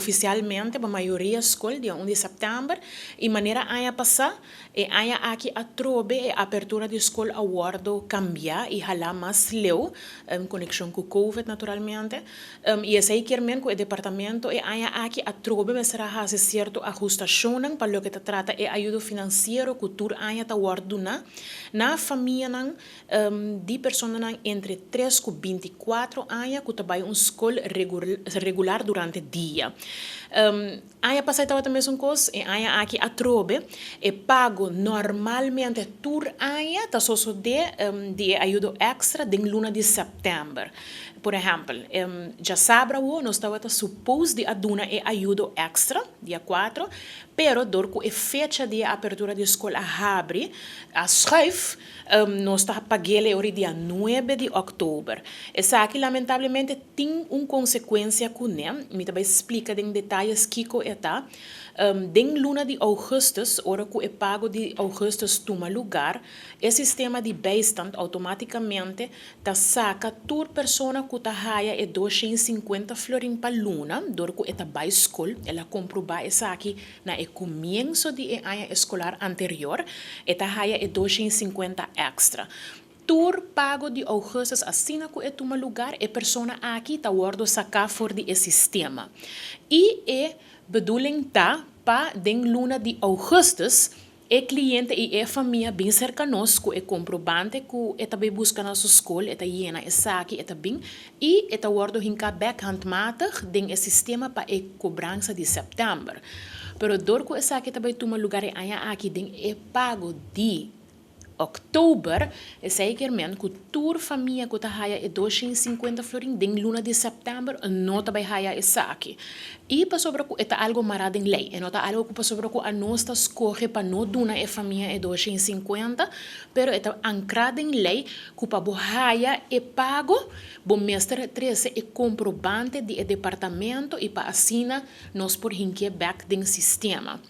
Oficialmente pa mayoria scol dia 1 di september y manera aña pasa, e aña aki atrobe e apertura di scol a wordo cambia y hala mas leu en conexion cu COVID, naturalmente. Y esey kiermen cu e departamento e aña aki atrobe mester a haci cierto ahustacion pa loke ta trata e ayudo financiero cu tur aña ta wordo duna na famianan di personanan entre 3 cu 24 aña cu ta bay un scol regular durante dia. Aña pasa tabata mesun cos, e aña aki atrobe, e pago normalmente tur aña ta sosode di ayudo extra den luna di september. Por ehempel, diasabra nos tabata suppose di a duna e ayudo extra, dia 4, pero door cu e fecha di apertura di scol a habri, a schuif, nos ta pag'e ora dia 9 di october. Esaki lamentablemente tin un consecuencia cune, mi ta bay splica den detaye kico e ta. Den luna di augustus, ora cu e pago di augustus tuma lugar, e sistema di bijstand automaticamente ta saca tur persona cu ta haya e 250 florin pa luna, door cu e ta bay scol, el a comproba esaki na e comienso di aña escolar anterior, e ta haya e 250 extra. Tur pago di augustus, asina cu e tuma lugar, e persona aki ta wordo saca for di e sistema. Y e bedoeling ta pa den luna di augustus e cliente y e famia bin cerca nos cu e comprobante cu e ta bay busca na su scol, e ta yena esaki, e ta bin y e ta wordo hinca back handmatig den e sistema pa e cobransa di september. Pero door cu esaki ta bay tuma lugar e aña aki den e pago di october, esey kiermen cu tur famia cu ta haya e 250 florin den luna di september no ta bay haya esaki. Y pasobra cu e ta algo mara den ley, e no ta algo cu pasobra cu anos ta scoge pa no duna e famia e 250, pero e ta ancra den ley cu pa bo haya e pago, bo mester trece e comprobante di e departamento y pa asina nos por hink'e back den sistema.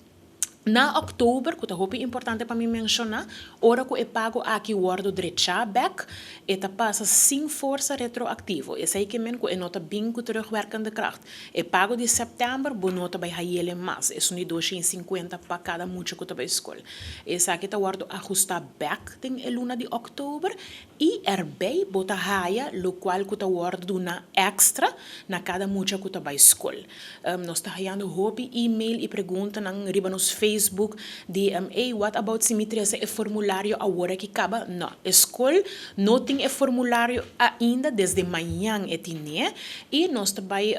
Na october, cu ta hopi importante pa mi menciona, ora cu e pago aki wordo drecha back, e ta pasa sin forsa retroactivo. Esey kiermen cu e no ta bin cu terugwerkende kracht. E pago di september, bo no ta bay hay'e mas. E un di 250 pa cada mucha cu ta bay scol. Esaki ta wordo ahusta back den e luna di october y erbij bo ta haya locual cu ta wordo duna extra na cada mucha cu ta bay scol. Nos ta hayando hopi e-mail y preguntanan riba nos Facebook di "Hey, what about si mi trece e formulario awor cu caba?" No, scol no tin e formulario ainda, desde mañan e tin y nos ta bay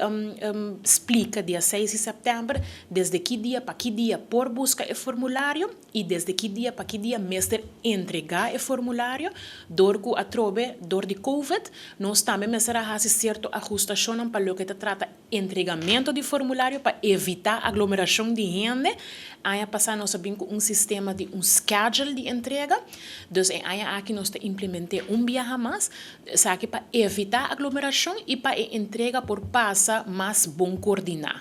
splica dia 6 di september desde ki dia pa ki dia por busca e formulario y desde ki dia pa ki dia mester entrega e formulario. Door cu atrobe, door di COVID, nos tambe mester haci cierto ahustacion pa loke ta trata entregamento di formulario pa evita aglomeracion di hende. Aña pasa nos a bin cu un sistema di un schedule di entrega, dus e aña aki nos ta implementa un biaha mas esaki pa evita aglomeracion y pa e entrega por pasa mas bon coordina.